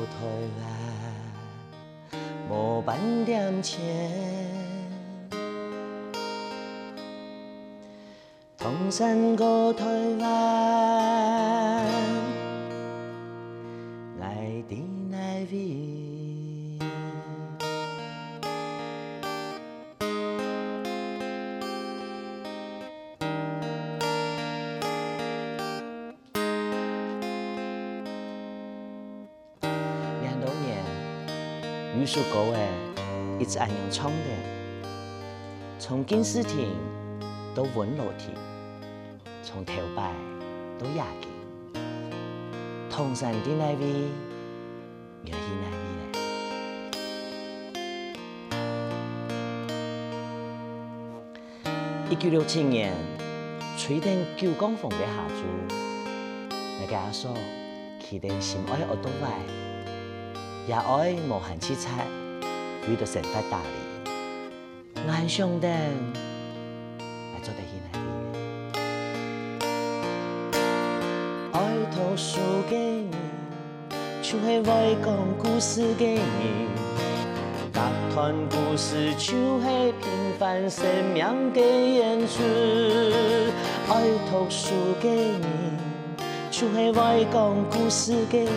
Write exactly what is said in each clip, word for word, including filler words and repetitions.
台灣，無半點錢。唐山過台灣，𠊎在哪位？ 兩多年，有首歌仔一直恁樣唱等，從敬字亭到溫柔亭，從頭擺到這今，唐山在哪位，你愛去哪位咧？ 一九六七年，吹等九降風个下晝，𠊎个阿嫂企等心愛學到歪，爺哀無閒直掣，為著生活打理。𠊎想等，𠊎做得去哪位？愛讀書个人， 就係會講故事个人，逐段故事就係平凡生命个演出。愛讀書个人，就係會講故事个人，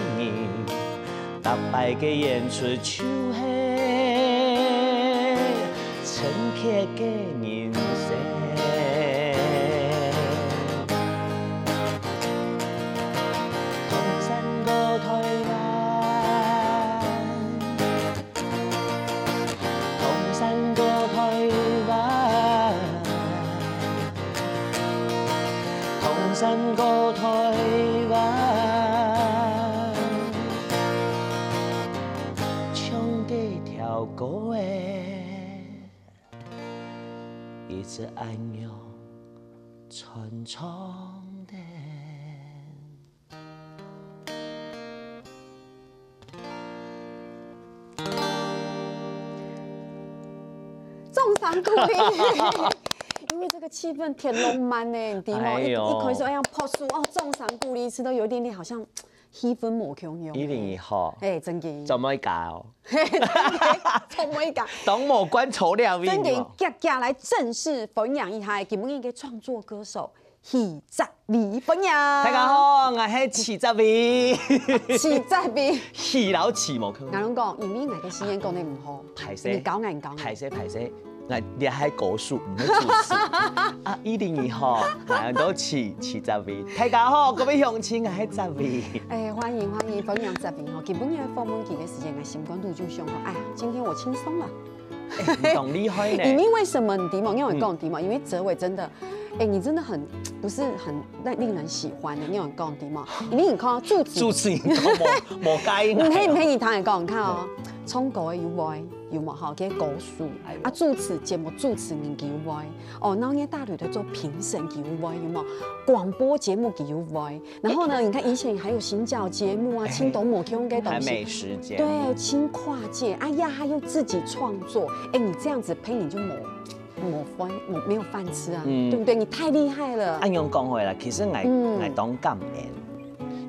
逐擺个演出就係 純潔个人生。唐山過台灣，唐山過台灣，唐山過台灣，唱這條歌仔。 一直恁樣傳唱等。掌聲鼓勵，因為這個氣氛挺浪漫呢，你知嗎？哎喲。一，一開始哎呀，拍手哦，掌聲鼓勵，一直都有一點點好像 氣氛無共樣。一零一號。哎，真个。做麼个哦？嘿，真个，做麼个？當無關丑料味真个，哦。遽遽來正式歡迎一下今日个創作歌手許哲維，歡迎。大家好，𠊎係許哲維。許哲維。許老許無可能。𠊎攏講，因為𠊎个四縣講得毋好。 歹勢。你教𠊎，你教𠊎。歹勢，歹勢，𠊎這係歌手，毋係主持。啊，一零一號，𠊎安到許，許哲維。大家好，各位鄉親，𠊎係哲維。哎，歡迎，歡迎，歡迎哲維吼。今晡日訪問佢个時間，𠊎心肝肚就想講，哎呀，今天我輕鬆了。哎，你當厲害呢。因為為什麼你知嗎？因為我講，嗯。知嗎？因為哲維真的，哎，你真的很，不是很讓，令人喜歡的，你有講知嗎？因為你看主持，主持人都無，無介意。你可以，你可以，你聽人講，你看哦，唱歌的有味， 有無吼？个歌手，哎喲。啊，主持節目主持人佢有會，哦，然後呢，大陸的做評審佢有會，有無？廣播節目佢有會，然後呢，你看以前還有行腳節目啊，哎，青島某Q个東西，還美食節目。對，輕跨界，哎呀，他又自己創作，哎，你這樣子配你就沒，沒飯，沒，沒有飯吃啊，嗯。對不對？你太厲害了。恁樣講回來，其實𠊎，嗯。𠊎當感恩，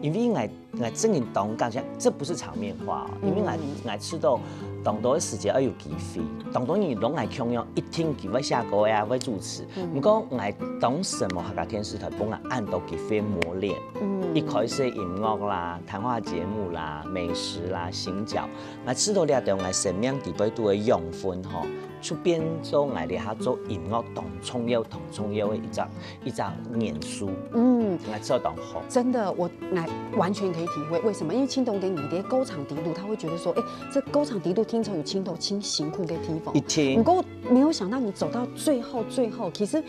因為𠊎 𠊎真个當感謝，這不是場面話哦，因為𠊎，嗯。𠊎知道當多个時間愛有機會，當多人攏愛共樣，一定佢會寫歌啊，會主持。嗯。毋過𠊎當時無客家電視台，分𠊎恁多機會磨練。嗯。一開始音樂啦、談話節目啦、美食啦、行腳，𠊎知道這兜𠊎生命裡背肚个養分吼，就變做𠊎這下做音樂當重要、當重要个一隻 一隻元素。嗯。應該做得當好。真的，我，我完全可以體會。為什麼？因為青島給你的歌唱底肚，他會覺得說，哎，這歌唱底肚聽起來有青島盡辛苦的地方。一定。不過沒有想到你走到最後，最後，其實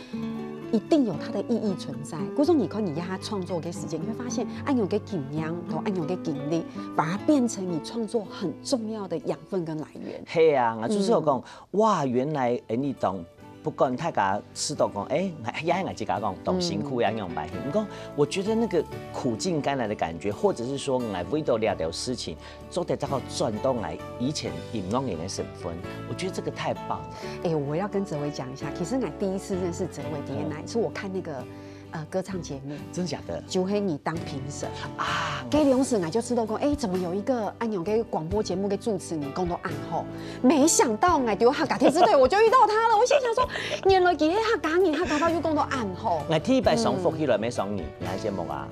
一定有它的意義存在。故所你看你給他創作的時間，你會發現，恁樣个經驗，同恁樣个經歷，反而變成你創作很重要的養分跟來源。係啊，𠊎就是有講，嗯。哇，原來，哎，你懂 不管大家試著講，哎，𠊎，也𠊎自家講，當辛苦，嗯。也樣白辛。毋過，我覺得那個苦盡甘來的感覺，或者是說，𠊎為著這條事情，做得再過轉到𠊎以前音樂人的身份，我覺得這個太棒了。哎，我要跟哲維講一下，其實𠊎第一次認識哲維，第一，嗯。是我看那個呃歌唱节目，真的假的？就係你當評審。啊，該當時𠊎就知道講，哎，怎麼有一個恁樣个廣播節目个主持人講到恁好？沒想到𠊎在客家電視台我就遇到他了。我心想說，原來佢係客家人，客家話又講到恁好。𠊎第一擺上福氣了，沒上你，哪一節目啊？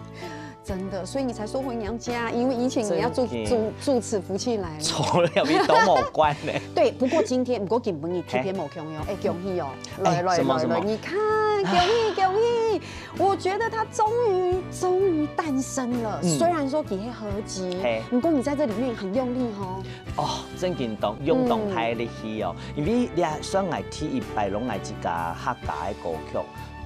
真的，所以你才說回娘家，因為以前你要住真的住住持福氣來了。從來沒都沒關呢。對，不過今天，不過今晡日特別無共樣，哎，恭喜哦！來來來來，什麼什麼？你看，恭喜恭喜！我覺得他終於終於誕生了。雖然說底下合集，不過你在這裡面很用力哦。哦，正經當用當大力氣哦，因為這算𠊎第一擺攏𠊎自家客家个歌曲。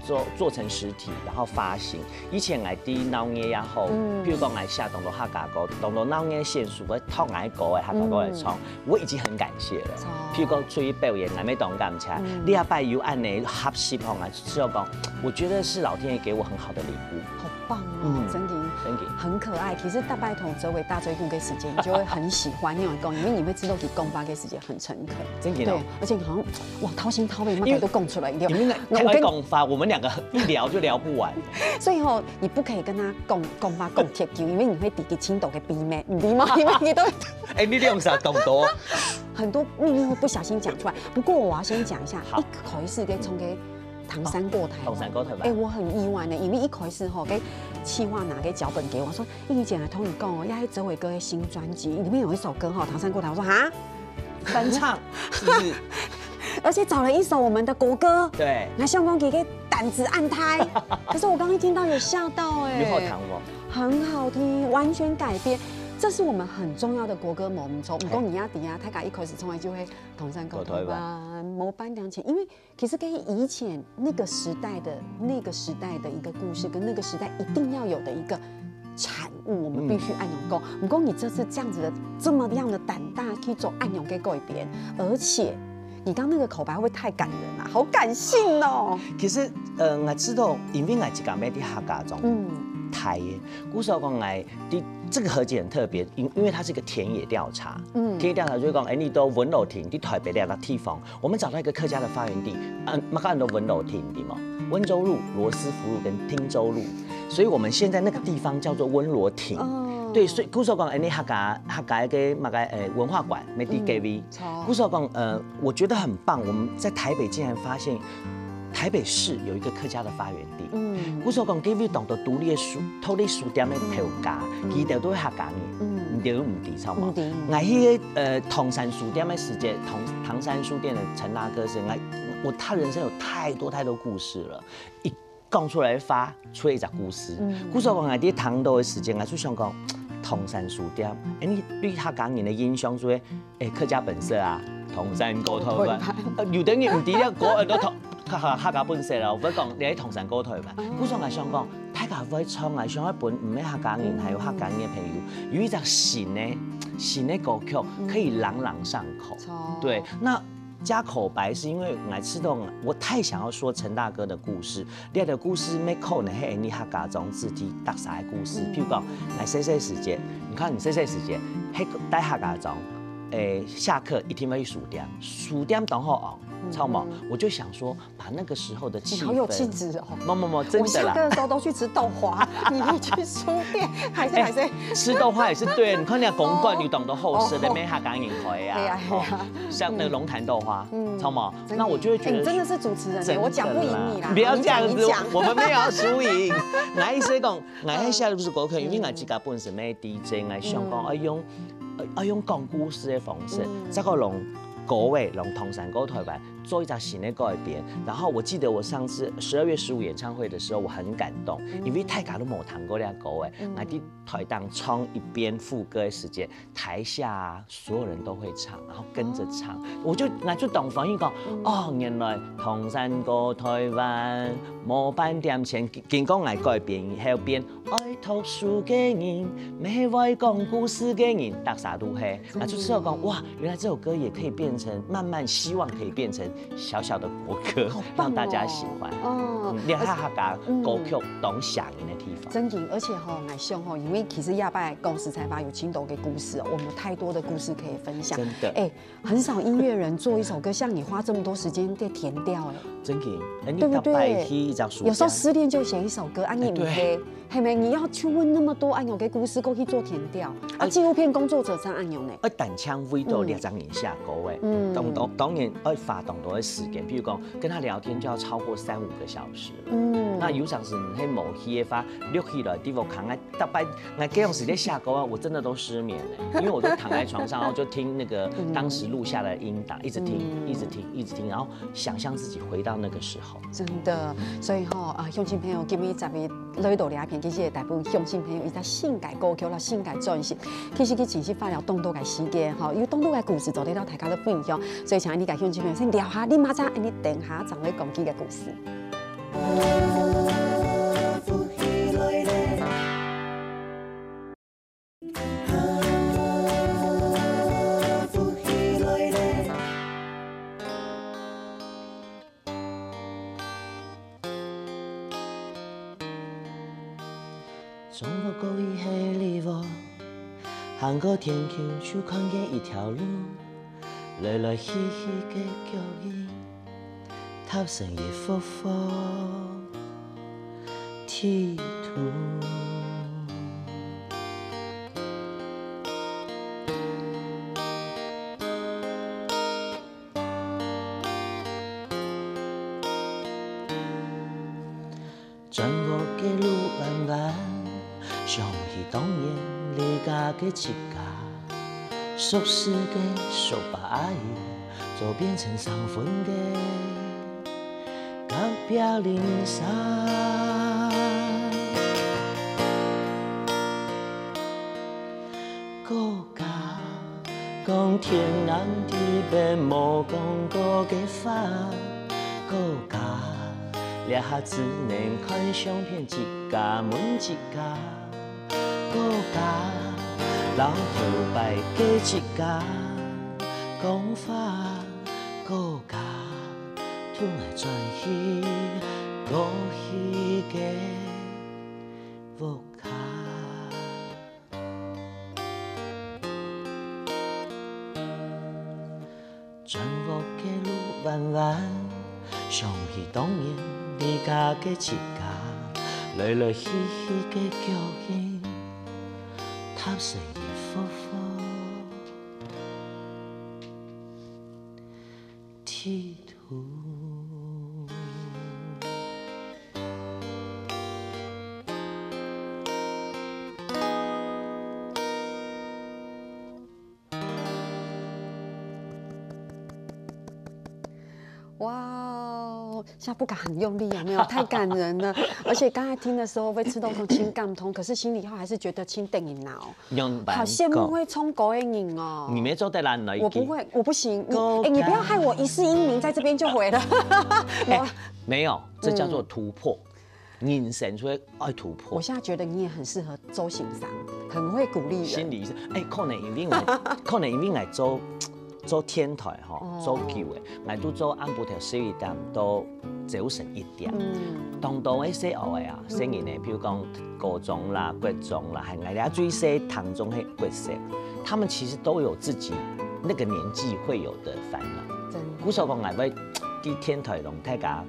做做成實體，然後發行。以前𠊎在鬧熱也好，譬如講𠊎寫當多客家歌，當多鬧熱選手會託𠊎个歌个客家歌來唱，我已經很感謝了。譬如講出去表演，𠊎乜當感謝。這擺有恁呢合集吼，𠊎只有講，我覺得是老天爺給我很好的禮物。好棒哦，真的，真的很可愛。其實大拜託周圍大追顧个時間，你就會很喜歡，因為講，因為你會知道佢講話个時間很誠懇。真的哦。對，而且你好像哇，掏心掏肺，乜都講出來，對。因為 太會講話，我們兩個一聊就聊不完。所以吼，你不可以跟他講講話講忒久，因為你會知佢深度个秘密，你知嗎？因為你都哎，你兩儕懂多。很多秘密會不小心講出來。不過我要先講一下，好。一開始个從个唐山過台灣，唐山過台灣。哎，我很意外呢，因為一開始吼，个企劃拿个腳本給我說，玉姐啊，同你講哦，要周偉哥的新專輯裡面有一首歌吼，唐山過台灣。我說哈，翻唱是不是？而且找了一首我們的國歌。對。還想講佢个膽子恁大，可是我剛剛一聽到有嚇到哎，有好聽哦。很好聽，完全改編。這是我們很重要的國歌，無毋著。毋過你也知啊，大家一開始從來就會唐山過台灣，無半點錢，因為其實跟以前那個時代的那個時代的一個故事，跟那個時代一定要有的一個產 物，我們必須恁樣講。毋過你這次這樣子的，這麼樣的膽大去做恁樣个改編，而且你剛那個口白會不會太感人啊？好感性哦。其實，呃，𠊎知道，因為𠊎自家乜在客家庄，嗯，大个，故所講𠊎這這個合集很特別，因因為它是一個田野調查，嗯，田野調查就係講，哎，你到文老亭，你台北這個地方， 我們找到一個客家的發源地，嗯，麼个安到文老亭，對嗎？溫州路、羅斯福路跟汀州路，所以我們現在那個地方叫做溫羅亭。哦。對，所以故所講，哎，你客家客家个麼个呃文化館，乜在該位。嗯，著。故所講，呃，我覺得很棒。我們在台北竟然發現台北市有一個客家的發源地。 嗯。故所講，該位當多獨立个書，獨立書店个頭家，嗯，佢兜都係客家人，嗯，你兜毋知，知無？毋知。𠊎去呃唐山書店个時節，唐唐山書店的陳大哥是，𠊎我他人生有太多太多故事了，一講出來話，出一隻故事。嗯。故所講，𠊎在聽到个時節，𠊎就想講，唐山書店，哎，你對客家人个印象就係 哎，客家本色啊，唐山過台灣。呃，有的人毋知了，過很多唐客客客家本色啦。𠊎講，你係唐山過台灣。故所𠊎想講，大家會唱啊，想愛分毋係客家人，還有客家人个朋友，有一隻新个新个歌曲可以朗朗上口。著。對，那加口白是因為𠊎知道，我太想要說陳大哥的故事， 這个故事乜可能係𠊎客家庄子弟大儕个故事。譬如講，𠊎細細時節，你看你細細時節，係在客家庄，誒，下課一定會去書店，書店當好哦，知道嗎？我就想說，把那個時候的氣氛，你好有氣質哦。沒沒沒，真的啦。我下課的時候都去吃豆花，你會去書店，還是還是？吃豆花也是對，你看那個公館有當多好食的，哦，乜客家人開啊，對啊，對啊。哦，像那個龍潭豆花，嗯，知道嗎？ 那我就會覺得，哎，你真的是主持人耶，真的啦，我講不贏你啦，不要這樣子，你講，你講。我們沒有要輸贏。𠊎意思講，𠊎係寫故事歌曲，因為𠊎自家本身乜DJ，𠊎想講，嗯，愛用，呃，愛用講故事的方式，嗯，再過用歌仔，用唐山過台灣做一隻新的改編。然後我記得我上次十二月十五演唱會的時候，我很感動，因為大家都沒聽過這歌仔，嗯，𠊎在台上唱一遍副歌的時間， 台下啊，所有人都會唱，然後跟著唱，我就，𠊎就當歡喜講，哦，原來唐山過台灣，無半點錢，經過𠊎改編以後變，愛讀書个人，乜係會講故事个人，大家都係。𠊎就知道講，哇，原來這首歌也可以變成，慢慢希望可以變成小小的博客，好棒哦。让大家喜欢。哦，嗯，你看客家歌曲當吸引的地方。真的，而且吼，𠊎想吼，因為其實這擺講實在話有盡多个故事哦，我們有太多的故事可以分享。真的。哎，很少音樂人做一首歌，像你花這麼多時間在填調，哎。真的，哎，你對不對？大概去一張暑假。有時候失戀就寫一首歌，啊，你毋會，哎，對。係咪？你要去問那麼多恁樣个故事，過去做填調，啊，哎，紀錄片工作者正恁樣呢。哎，單淨為到這張人寫歌，哎，嗯。當，當，當然愛花當多的時間，比如講跟他聊天就要超過三五個小時。 嗯。那有常時你係無去个話，錄起來，對我講，哎，大半，哎，這樣時間寫歌啊，我真的都失眠了，因為我都躺在床上，然後就聽那個當時錄下來的音檔，一直聽，嗯。一直聽，一直聽，然後想象自己回到那個時候。真的，所以吼，啊，鄉親朋友，今日十月來到這片，其實大部分鄉親朋友一隻新个歌曲啦，新个專輯，其實佢真係花了當多个時間吼，有當多个故事做得到大家來分享，所以請你个鄉親朋友先聊下，你馬上，你等下正來講佢个故事。 中國過去係里屋，行過田坵就看見一條路，來來去去个腳印，疊成一幅幅地圖。 轉屋个路彎彎，想起當年離家个自家，熟事个叔伯阿姨，就變成生份个隔壁鄰舍。故家 講天南地北無講過个話，故家，這下只能看相片，自家問自家。故家，摎頭擺个自家講話，故家，渡𠊎轉去過去个屋下。 轉屋个路彎彎，想起當年離家个自家，來來去去个腳印，疊成一幅幅地圖。 哇哦，下不敢很用力，有沒有？太感人了！而且剛才聽的時候會吃到口清感通，可是心裡頭還是覺得清等一腦。 用好羨慕會唱歌的人哦。你沒做得來來去。我不會，我不行。你，哎，你不要害我一世英名在這邊就毀了。哎，沒有，這叫做突破。人生就會愛突破。我現在覺得你也很適合周先生，很會鼓勵人。心理醫生，哎，可能因為𠊎，可能因為𠊎做，做電台吼，哦。做久了，𠊎都做暗晡頭十一點到朝晨一點。嗯。當多个細學个啊，細人呢，譬如講高中啦、國中啦，還𠊎這最細堂中个國小，他們其實都有自己那個年紀會有的煩惱。真的。故所講，𠊎會在電台同大家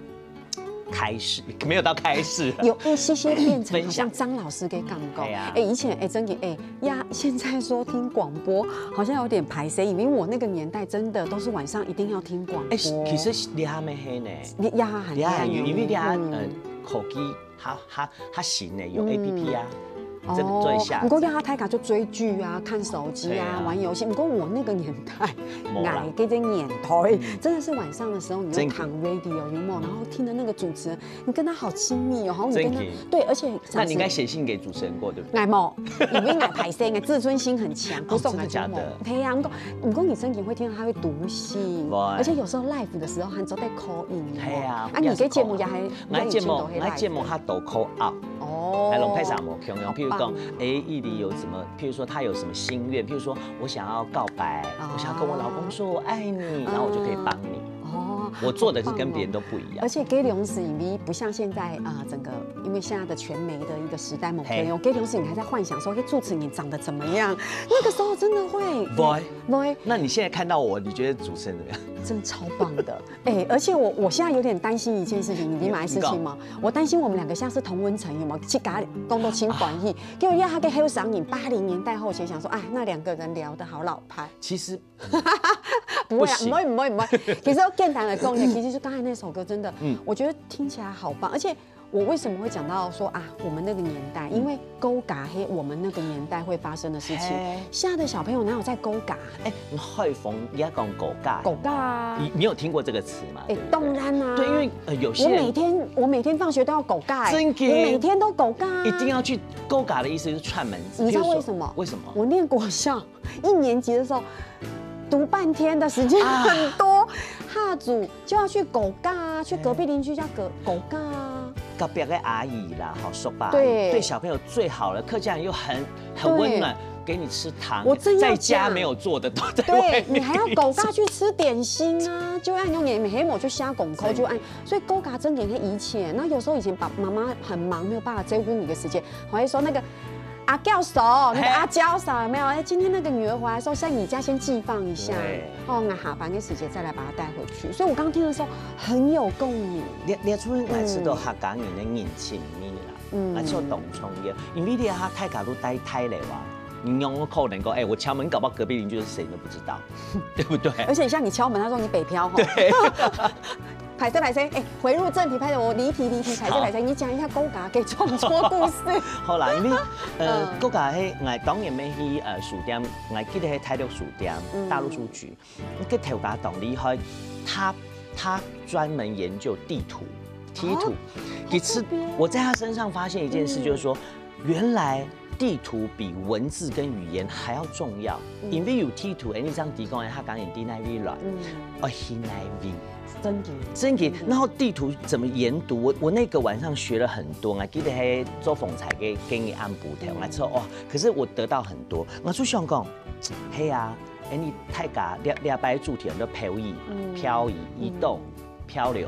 開始，沒有到開始。有一些些變成好像張老師个感覺。分享。對啊。哎，以前，哎，真的，哎，呀，現在說聽廣播好像有點排斥，因為我那個年代真的都是晚上一定要聽廣播。哎，其實你還沒黑呢。你呀，很你還有，厲害哦。因為你還，嗯。呃，科技 較，較，較新的，有A P P啊，嗯。這個最下載。哦，不過要他大家就追劇啊、看手機啊、對啊。玩遊戲。不過我那個年代，無啦。𠊎這個年代，嗯。真的是晚上的時候，你就真的。躺radio，有沒有？然後聽的那個主持人，你跟他好親密哦，好像你跟他，真的。對，而且那你應該寫信給主持人過，對不對？𠊎無，因為𠊎排斥，𠊎自尊心很強，哦，不是，真的假的？對呀，不過，不過你真的會聽到他會讀信，喂。而且有時候live的時候還做得call in哦。對啊，啊，你這節目也還 𠊎節目，𠊎節目較多call out。哦。哎，攏配上無共樣，譬如講，好棒哦。哎，伊犁有什麼，譬如說他有什麼心願，譬如說我想要告白，哦。我想要跟我老公說我愛你，然後我就可以幫你。哦，我做的是跟别人都不一样。而且該量時因為不像現在啊、呃整個因為現在的全媒的一個時代，某可能有該量時你還在幻想說，哎，主持人長得怎麼樣？那個時候真的會，會會，那你现在看到我，你觉得主持人怎么样？真的超棒的。哎、而且我我现在有点担心一件事情，你理解的事情吗？我担心我们两个像是同温层，有没有？去跟他讲到亲关系，结果因为他跟黑手党影八零年代后期想说，哎，那两个人聊得好老派。其实不会啊，不行不会不会不会。其实我简单的讲一下，其实就刚才那首歌真的，嗯我觉得听起来好棒，而且。我为什么会讲到说啊，我们那个年代，因为勾嘎黑，我们那个年代会发生的事情嘿，现在的小朋友哪有在勾嘎？哎，你海峰也讲狗尬，狗嘎啊，你你有听过这个词吗？哎、对不对当然啊，对，因为呃有些我每人天我每天放学都要狗嘎、欸，真的我每天都狗嘎、啊，一定要去狗尬的意思就是串门子。你知道譬如说为什么？为什么？我念国小一年级的时候，读半天的时间啊很多，哈主就要去狗嘎啊，去隔壁邻居家狗狗嘎啊。隔壁的阿姨啦，好叔伯阿姨，对对小朋友最好了，客家人又很很对温暖，给你吃糖，我正要在家讲没有做的都在外面。对你还要狗嘎去吃点心啊，就按用眼眉黑抹去瞎拱扣，就按，所以狗嘎真给他一切。那有时候以前爸妈妈很忙，没有办法招呼你的时间，我会说那个阿教授，那个嘿阿娇嫂有没有？哎，今天那个女儿回来的时候，在你家先寄放一下对。哦，那下班的时间再来把她带回去。所以我刚刚听的时候很有共鸣。你你出来知道客家人的人情味啦，嗯啊，就懂重要，因为你哈太卡都待太累哇。你有可能讲，哎、我敲门，搞不好隔壁邻居是谁都不知道，对不对？而且像你敲门，他说你北漂哈。对。拍谁拍谁，哎，回入正题，拍谁，我离题离题，拍谁拍谁，你讲一下勾嘎给创作故事。好啦，因为呃，嗯国家迄，我当然没去呃书店，我记得喺大陆书店，嗯大陆书局，个头家当厉害，他他专门研究地图，地图哦。其实好特别哦我在他身上发现一件事，嗯就是说，原来地图比文字跟语言还要重要，嗯因为有地图，哎，你这样提供，哎，他讲你地那位来，嗯，哦，地那位。真的。真的，然后地图怎么研读？我我那个晚上学了很多，我记得还做风采给给你按补条，嗯我说哇，可是我得到很多，我就想讲，嘿啊，哎，你大家两两百主题很多漂移嘛，嗯漂移、移动、漂流，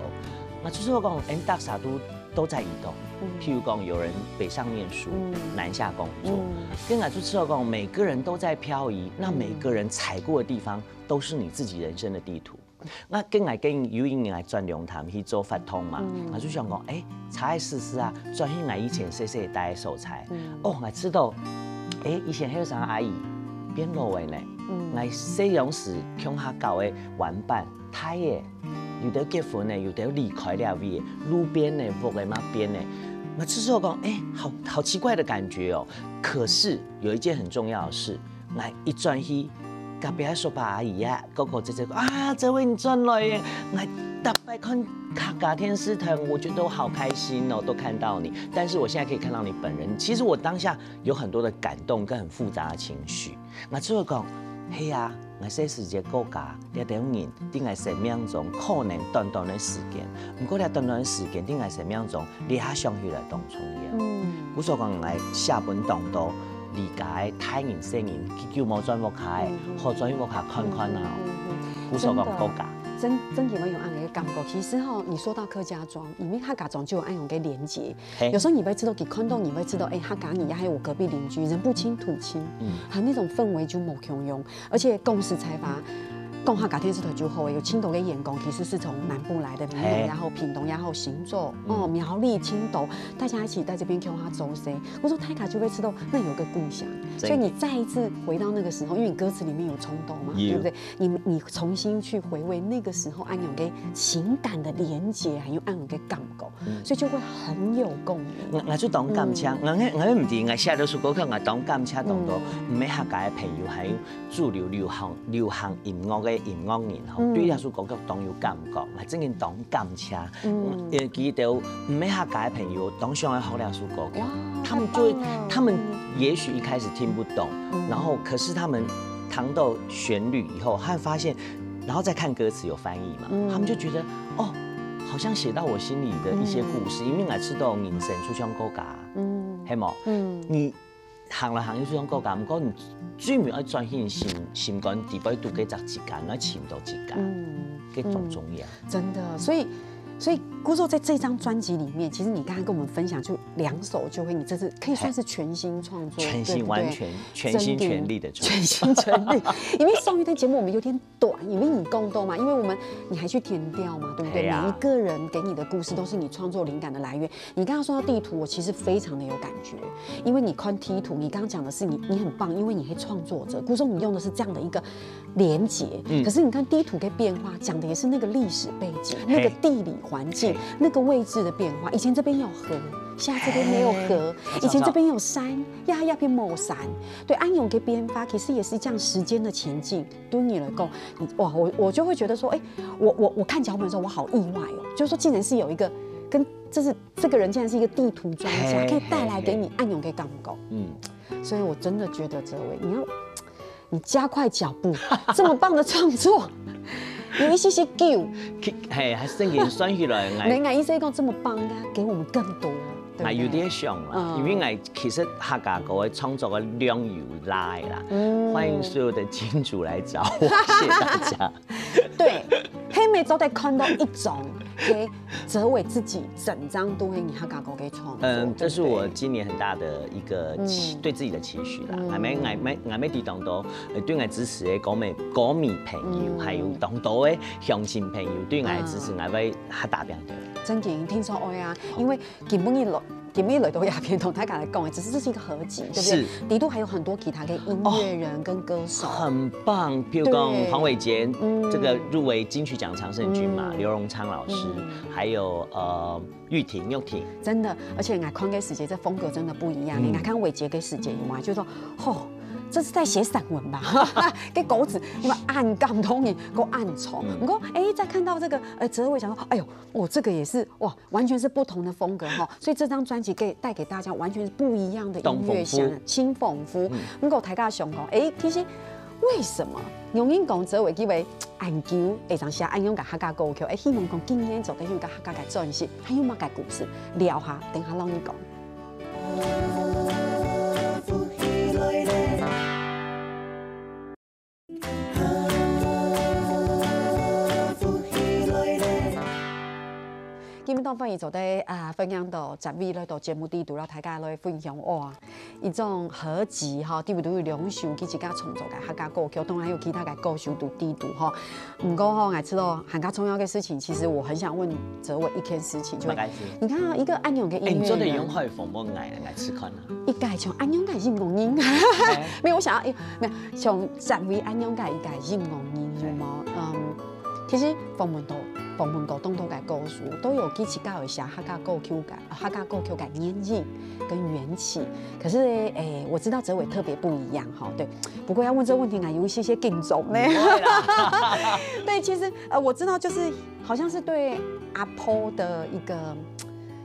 那就是我讲，哎，大家都都在移动。嗯譬如讲，有人北上念书，嗯南下工作，嗯跟我就知道讲，每个人都在漂移，那每个人踩过的地方都是你自己人生的地图。那跟我跟有一年来转龙潭去做发通嘛，嗯我就想讲，哎，查爱试试啊，转去我以前细细待的所在。嗯哦，我知道，哎，以前还有啥阿姨变老的呢，嗯我西洋时乡下搞的玩伴，他也有的结婚呢，有的离开了位，路边的屋的那边的，我就是讲，哎，好好奇怪的感觉哦。可是有一件很重要的事，我一转去，隔壁的叔伯阿姨啊，哥哥姐姐讲啊，这位你转来耶，我特别看客家电视台，我觉得我好开心哦，都看到你。但是我现在可以看到你本人，其实我当下有很多的感动跟很复杂的情绪。我就会讲，嘿呀、我这世界国家，这等人，定在生命中可能短短的时间，不过这短短的时间，定在生命中，你还想起来当重要。嗯故所讲，我下本当多离家的大人、细人，久久无转屋下的，嗯嗯好转去屋下看看啊。嗯嗯嗯故所讲真的国家，真真的有一种恁样的感觉。其实哈，你说到客家庄，因为客家庄就有恁样的连接。嘿有时候你会知道，你看到你会知道，哎，客家人也还有我隔壁邻居，人不亲土亲，嗯啊，那种氛围就无共样。而且公司采访，讲客家电视台就好，有青岛的眼光其实是从南部来的，屏嘿东也好，屏东也好，新竹、嗯哦苗栗、青岛，大家一起在这边共下周岁。我说大家就会知道那有个故乡，真所以你再一次回到那个时候，因为你歌词里面有冲动嘛，有对不对？你你重新去回味那个时候恁样个情感的连接，还有恁样个感觉，嗯所以就会很有共鸣。我我就当感谢，我我我毋知，我写了首歌曲，我当感谢当多，毋系客家的朋友，还有主流流行流行音乐的音乐人吼，嗯对这首歌曲当有感觉，我真正当感谢。嗯呃，其实都毋系客家的朋友，当想要好这首歌曲哇，他们就会太棒了，他们嗯也许一开始听不懂，嗯然后可是他们听到旋律以后，他发现，然后再看歌词有翻译嘛，嗯他们就觉得哦，好像写到我心里的一些故事，因为我知道人生就像歌家，嗯系无？嗯你行来行去就像歌家，毋过你最尾要专心心心肝底背肚个只自家，你要寻到自家。嗯。个种重要。真的，所以，所以故作在这张专辑里面，其实你刚刚跟我们分享，就两首就会，你这是可以算是全新创作，全新，对不对？完全全心全力的创作。全心全力，因为上一段节目我们有点短，因为你讲到嘛，因为我们你还去填调嘛，对不对？每一个人给你的故事都是你创作灵感的来源。你刚刚说到地图，我其实非常的有感觉，因为你看地图，你刚刚讲的是你你很棒，因为你是创作者，故所你用的是这样的一个连接，可是你看地图的变化，讲的也是那个历史背景、那个地理环境、那个位置的变化。以前这边有河，现在这边没有河；以前这边有山，呀呀变没山。对，安永的变化其实也是这样时间的前进。对你来讲，你哇，我我就会觉得说，哎，我我我看脚本的时候，我好意外哦，就是说竟然是有一个跟这是这个人竟然是一个地图专家，可以带来给你安永的感觉。嗯，所以我真的觉得哲伟，你要你加快脚步，这么棒的创作，有一些些旧，嘿，还是正经算起来，没，我意思讲这么棒，应该给我们更多。对不对？有点想啦，因为我其实客家歌的创作的量有拉啦，欢迎所有的金主来找我，谢谢大家。对，黑莓做得看到一种，嘿，哲伟自己整张都会你客家歌给创作。嗯，这是我今年很大的一个期，对自己的期许啦。还没，还没，还没抵挡到，呃，对我支持的歌迷、歌迷朋友，还有当多的乡亲朋友，对我的支持，我会还打拼的。真的，听说会啊，因为今晡日落 今日來到這片同大家來講，只是這是一个合集，對不對？是。裡肚還有很多其他的音樂人跟歌手。很棒，譬如講黃偉傑，這个入圍金曲獎常勝軍嘛，劉榮昌老師，還有呃玉婷、玉婷。真的，而且你看个時節，這風格真的不一樣。你看偉傑个時節有嗎？就說，吼，這是在寫散文吧？个稿子，有沒有恁感動人，夠恁重。不過，哎，再看到這个，呃，哲偉想說，哎呦，哦，這个也是哇，完全是不同的風格哈。所以這張專輯給帶給大家完全是不一樣的音樂想，新豐富。不過大家想講，哎，其實為什麼楊英講哲偉佢會恁久會想寫恁樣个客家歌曲？哎，希望講今年做得有个客家个專輯，還有麼个故事？聊下，等下讓你講。 今晡日當歡迎做得啊，分享到十位來到節目裡肚，摎大家來分享哇，一張合集哈，裡肚有兩首佢自家創作个客家歌曲，當然還有其他个歌手都裡肚哈。毋過吼，𠊎知道還較重要个事情，其實我很想問哲偉一件事情，就係，你看啊，一个恁樣个音樂人，哎，你做得用客語訪問𠊎，𠊎試看啊。 一个像恁樣个音樂人，沒有，我想要，哎，沒有，像十位恁樣个一个音樂人，有無？嗯，其實訪問到，訪問過當多个歌手，都有佢自家有寫客家歌曲个，客家歌曲个原因跟緣起。可是，哎，我知道哲偉特別不一樣哈，對。不過要問這問題，還有一些些緊張呢。不會啦。對，其實，呃，我知道就是好像是對阿婆的一个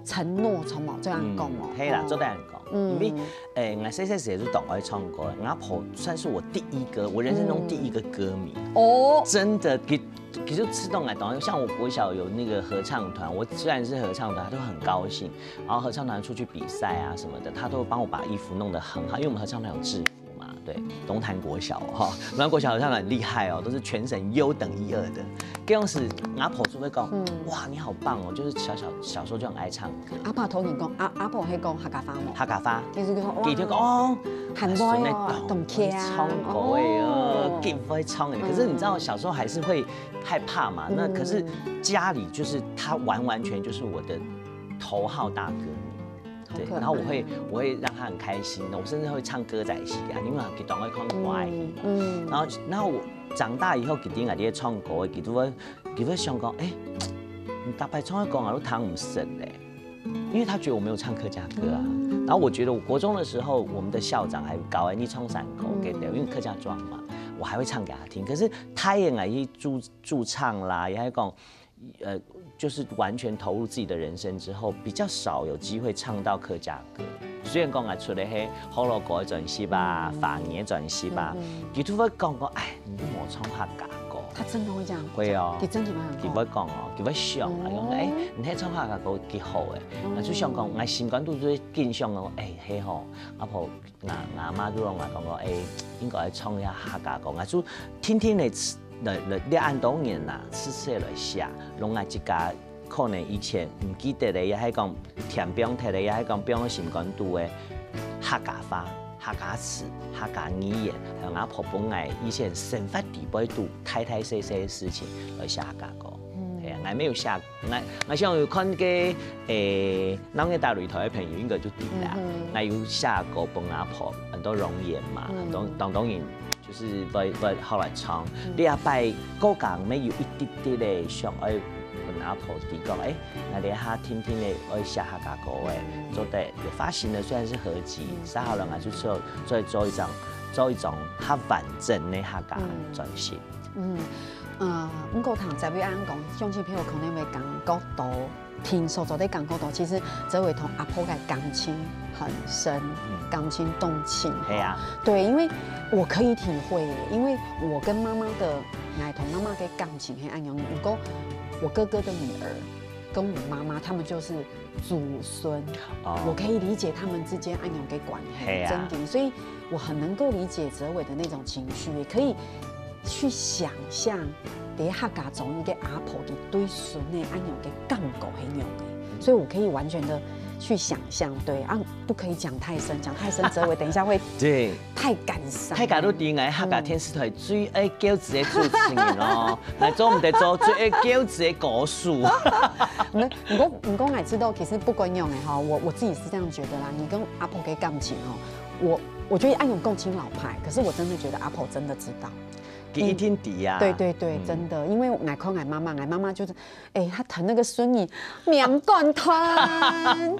承諾，從某這樣講哦。嗯，係啦，做得恁樣講。 因為，誒，𠊎細細時就當愛唱歌，𠊎阿婆算是我第一个，我人生中第一个歌迷。哦，真的，佢，佢就知道𠊎當，像我國小有那個合唱團，我雖然是合唱團，他都很高興。然後合唱團出去比賽啊什麼的，他都幫我把衣服弄得很好，因為我們合唱團有制服嘛，對，龍潭國小哈，龍潭國小合唱團很厲害哦，都是全省優等一二的。 該當時阿婆就會講，哇，你好棒哦，就是小小小時候就很愛唱歌。阿婆同你講，阿阿婆係講客家話無？客家話，佢就講，哇，佢就講，哦，很會哦，順利懂，當強，唱歌的哦，哦，真會唱的。可是你知道，小時候還是會害怕嘛。那可是家裡就是他完完全就是我的頭號大哥。 對，然後我會我會讓他很開心的，我甚至會唱歌仔戲啊，因為佢當會看歌仔戲嘛。嗯，然後然後我長大以後，佢聽𠊎在唱歌，佢就會佢會想講，哎，你逐擺唱个歌啊，都聽毋識咧，因為他覺得我沒有唱客家歌啊。然後我覺得我國中的時候，我們的校長還教𠊎去唱山歌給他，因為客家莊嘛，我還會唱給他聽。可是他也愛去駐駐唱啦，也愛講 呃，就是完全投入自己的人生之後，比較少有機會唱到客家歌。雖然講啊，出了係學老歌的專輯啊、華語的專輯啊，佢都會講講，哎，你都無唱客家歌。他真的會這樣講？會哦，佢真的會這樣講。佢會講哦，佢會想啊，講，哎，你係唱客家歌幾好誒。啊，就想講，𠊎心肝肚就會緊想哦，哎，係吼，阿婆，𠊎𠊎阿媽就同𠊎講講，哎，應該唱一下客家歌，𠊎就天天的來來這恁多年啦，試試來寫，攏𠊎自家可能以前毋記得个，也係講填放忒个，也係講放到心肝肚个客家話、客家詞、客家語言，還有阿婆分𠊎以前生活裡背肚大大細細个事情來寫客家歌。嗯，係啊，𠊎沒有寫，𠊎𠊎想有看个誒，鬧熱打擂台个朋友應該就知啦。嗯哼，𠊎有寫過分阿婆，很多容顏嘛，嗯，當當當然。 就是會會好來唱。嗯，這擺過講，乜有一滴滴个想愛分阿婆知講，誒，𠊎這下定定个愛寫客家歌誒，做得有發行的，雖然是合集，寫好了，𠊎就做做做一張做一張較完整个客家專輯。嗯，呃，毋過聽這位恁講，鄉親朋友可能會感覺到 聽所做得感覺到，其實哲偉同阿婆个感情很深，感情動情。係啊，對，因為我可以體會耶，因為我跟媽媽的，𠊎同媽媽个感情係恁樣，不過我哥哥的女兒跟我媽媽他們就是祖孫，哦，我可以理解他們之間恁樣个關係，係啊，真的，所以我很能夠理解哲偉的那種情緒，也可以去想象，在客家庄一个阿婆佢對孫个恁樣个感覺係樣个，所以我可以完全的去想象，對啊，不可以講太深，講太深，哲偉等一下會，對，太感傷。大家都知𠊎客家電視台最愛噭嘴个主持人哦，來做毋得做最愛噭嘴个歌手。毋過毋過，𠊎知道，其實不管樣个哈，我我自己是這樣覺得啦。你跟阿婆个感情哦，我我覺得恁樣講盡老派，可是我真的覺得阿婆真的知道。佢一定知啊。對對對，真的，因為𠊎看𠊎媽媽，𠊎媽媽就是，哎，她疼那個孫女，命肝斷。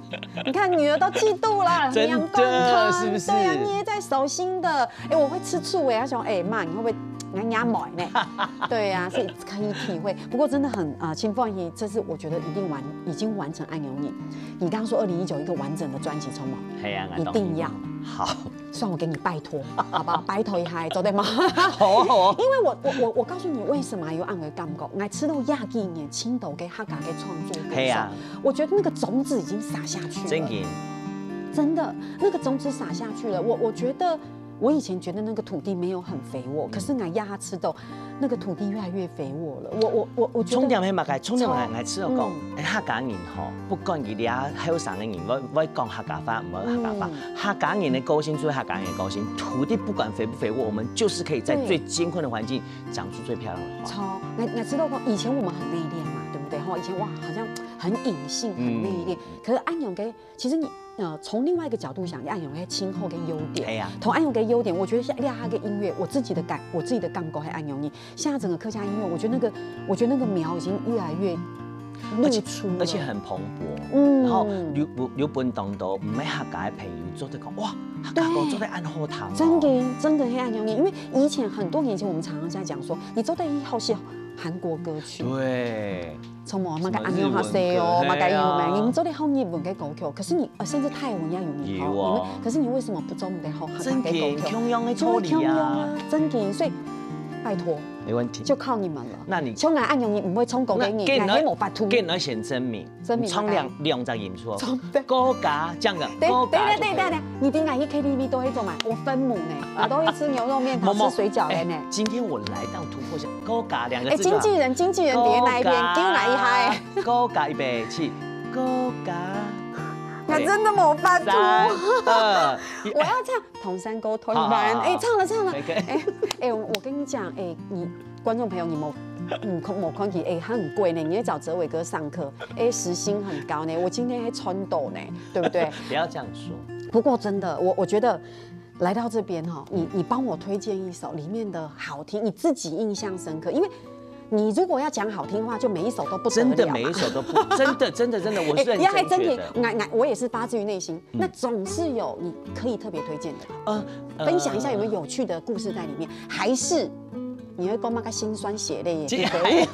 你看女兒都嫉妒了，真的，命肝斷，是不是？對啊，你也在手心的。哎，我會吃醋哎，她想，哎媽，你會不會人家買呢？对呀，所以可以体会。不过真的很啊，呃，清凤阿姨，这是我觉得一定完，已经完成按牛你。你刚刚说二零一九一个完整的专辑，冲吗？嘿呀，一定要。好，算我给你拜托，好不好？拜托一下，做得吗？好啊，好啊。因为我我我我告诉你为什么有按个感觉，我知道廿几年青豆给客家给创作歌手，嘿呀，我觉得那个种子已经撒下去了，真的，真的那个种子撒下去了。我我觉得。 我以前觉得那个土地没有很肥沃，可是俺压下吃豆，那个土地越来越肥沃了。我我我我觉得重点係麼个？重点係，嗯，𠊎試過講，嗯，哎，客家人吼，不管佢這後生个人，會會講客家話，毋會客家話，嗯，客家人个個性就是客家人个個性，土地不管肥不肥沃，我们就是可以在最艰困的环境讲出最漂亮的话。超，那那知道说以前我们很内敛嘛，对不对？吼，以前哇，好像很隐性，很内敛。嗯，可是按牛个 其实你呃从另外一个角度想，要用个亲后个优点，哎呀，同安永个优点，我觉得像廖哈个音乐，我自己的感，我自己的感觉还安永你，现在整个客家音乐，我觉得那个，我觉得那个苗已经越来越露出了，而且很蓬勃，嗯，然后有有有本当多没客家的朋友做得讲，哇，客家歌做得安好听哦，真的真的很安永你，因为以前很多年前我们常常在讲说，你做得好像韩国歌曲，对。 从我们个安永哈塞哦，嘛个有没？你们做得好日文个歌曲，可是你呃，甚至泰文也有你好，有哦，你们可是你为什么不做你的好客家个歌曲？真的，共样的道理啊，真的，所以拜托，没问题，就靠你们了。那你从来安永你不会冲狗给你，那那没有拜托，给你先证明，证明唱两两张演出，歌家这样的，对对对对对对，你顶下去KTV都会做嘛，我分母呢，我都会吃牛肉面，吃水饺的呢。今天我来到突破线，歌家两个字，哎，经纪人经纪人别那一边，给我来一嗨。 高歌预备起，高歌。那真的没办法。三二一，我要唱《唐山歌》，同学们，好好好，哎，唱了唱了，可以可以，哎哎，我跟你讲，哎，你观众朋友，你们嗯，看没看见？哎，他很贵呢，你要找哲伟哥上课，哎，时薪很高呢，我今天还穿斗呢，对不对？不要这样说。不过真的，我我觉得 来到这边哈，你你帮我推荐一首里面的好听，你自己印象深刻，因为你如果要讲好听话，就每一首都不得了啊。真的每一首都不，真的真的真的，我是认真觉得。哎，你还真的，我我我也是发自于内心，那总是有你可以特别推荐的，呃，分享一下有没有有趣的故事在里面，还是你会讲那个心酸血泪也可以？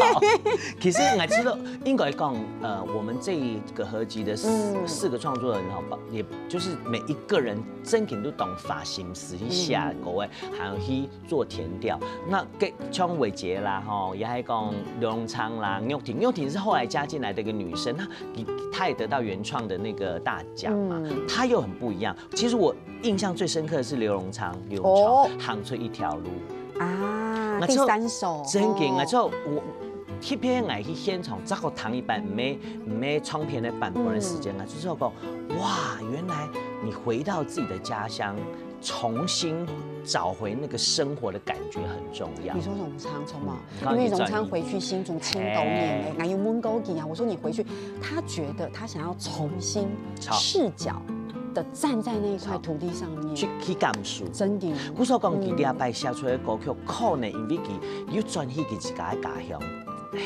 其实我知道，应该讲，呃，我们这一个合集的四四个创作人哈，也就是每一个人 真正都当花心思去写歌个，还有去做填调。那个像伟杰啦，吼，也还讲刘荣昌啦、玉婷，玉婷是后来加进来的一个女生，她她也得到原创的那个大奖嘛，她又很不一样。其实我印象最深刻的是刘荣昌，刘荣昌行出一条路啊，第三首，真个，哦。啊，就我特別愛去現場，再過聽一擺，毋係，毋係唱片个版本个時間啊，嗯。就是講，哇，原來你回到自己的家鄉，重新找回那個生活的感覺很重要。你說榮昌，著無？嗯，因為榮昌回去新竹七多年了，嘿。𠊎有問過佢啊，我說你回去，他覺得他想要重新好。赤腳的站在那一塊土地上面。去，去感受。真的。故所講，嗯。佢這擺寫出來个歌曲，可能因為佢又轉去佢自家个家鄉，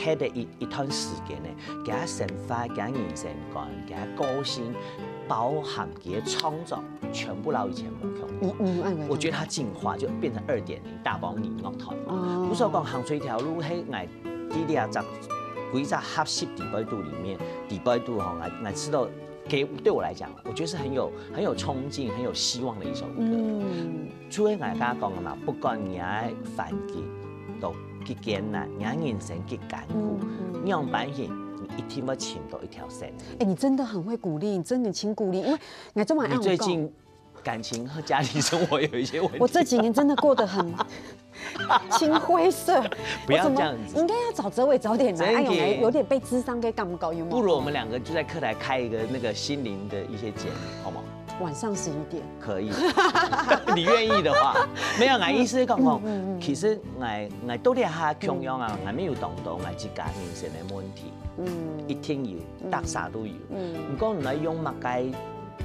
歇个一，一段時間呢，佢个生活、佢个人生觀、佢个個性，包含佢个創作，全部摎以前無共樣。你，你有恁樣个感覺？我覺得他進化就變成二點零大寶音樂團嘛。哦。故所講，行出一條路，嘿，𠊎 在這隻，幾隻合集底背肚裡面，底背肚吼，𠊎，𠊎知道，給，對我來講，我覺得是很有，很有衝勁、很有希望的一首歌。嗯。除了𠊎剛剛講的嘛，不管你个環境都幾艱難，你个人生幾艱苦，嗯，嗯。仰般形，你一定會尋到一條線。哎，你真的很會鼓勵，你真的真鼓勵，因為𠊎這麼愛講。你最近 感情和家庭生活有一些問題。我這幾年真的過得很青灰色。不要這樣子。我怎麼應該要找哲偉早點來，真的。哎喲，有點被諮商給感覺，有沒有？不如我們兩個就在客台開一個那個心靈的一些節目，好嗎？晚上十一點。可以。你願意的話。沒有啦，意思是講吼，嗯，嗯，嗯。其實𠊎，𠊎到這下共樣啊，嗯。𠊎乜有當多𠊎自家人生的問題。 嗯。一定有，嗯。大家都有。嗯。不過你要用麼个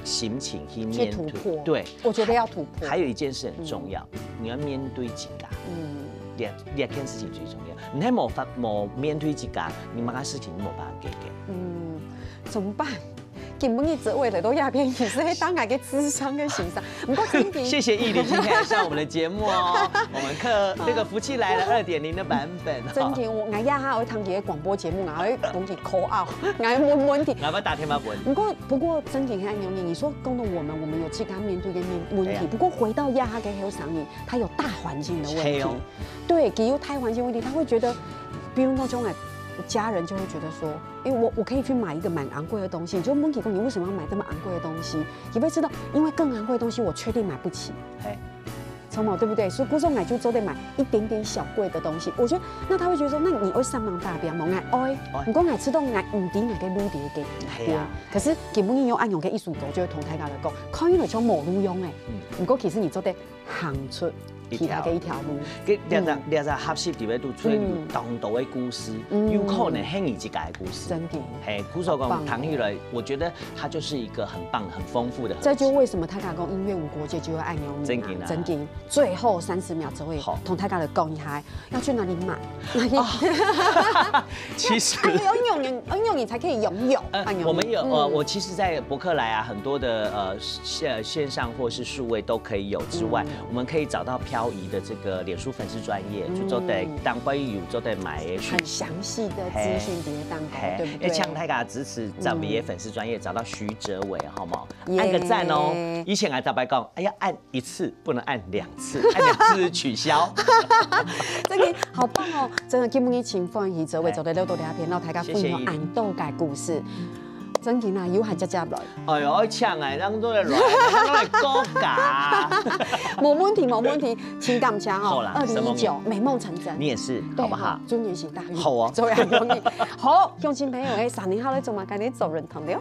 心情去面對。去突破。對。我覺得要突破。還有一件事很重要，嗯。你要面對自家。嗯。這，這件事情最重要。你還無法，無面對自家，你麼个事情你無辦法解決。嗯，怎麼辦？ 今晡日哲偉來到這片，其實係當𠊎个諮商个先生。不過真的，謝謝奕霖今天來上我們的節目哦。我們客，那個福氣來了二點零的版本哦。真的，𠊎，𠊎這下會聽佢个廣播節目，𠊎會同佢call out，𠊎會問問題。𠊎會打電話問。不過，不過真的很有意義。你說講到我們，我們有自家面對的面，問題。對啊。不過回到這下个後生人，他有大環境的問題。係哦。對，佢有大環境問題，他會覺得，比如那種，哎，家人就會覺得說， 因為我，我可以去買一個蠻昂貴的東西，你就問佢講，你為什麼要買這麼昂貴的東西？你會知道，因為更昂貴的東西我確定買不起。嘿。著無，對不對？所以故所𠊎就做得買一點點小貴的東西。我覺得，那他會覺得說，那你會上網打表嗎？𠊎愛，愛。毋過𠊎知道𠊎毋知𠊎个路在哪邊。嘿啊。可是今晡日用恁樣个一首歌，就會同大家來講，看起來像無路用誒。嗯。毋過其實你做得 行出其他个一條路。一條路。這，這隻，嗯。這隻合集裡背肚出現有當多个故事，嗯。有可能係你自家个故事。真的。嘿，故所講，好棒哦。聽起來，我覺得它就是一個很棒、很豐富的合集。這就為什麼大家講音樂無國界，就愛恁樣啊。真的啊。真的。最後三十秒，哲偉，好。同大家來講一下，要去哪裡買？哪裡？哦。其實哎，有，有，有，有，你才可以擁有。呃，哎呦，我們有，呃，嗯。我其實在博客來啊，很多的，呃，線，線上或是數位都可以有之外，嗯。我們可以找到漂移的這個臉書粉絲專頁，嗯。就做得，當然有做得買的。很詳細的資訊，嘿。在當中，嘿，對不對？也請大家支持咱們的粉絲專頁，嗯。找到徐哲偉，好不好？耶。按個讚哦。以前還在白講，哎呀，按 一次，不能按兩次，按兩次取消。真的好棒哦！真的，今晡日真歡喜，哲偉做得來到這片，摎大家分享恁多个故事。謝謝奕霖。真的啊，有閒接接來。哎喲，愛搶哎，當多人來，當多人高價。無問題，無問題，請感謝吼，好啦，二零一九，什麼？美夢成真。你也是，對，好不好？好，豬年行大運。好哦。祝你容易。好，鄉親朋友，哎，三年後來做麼个？你做人同了。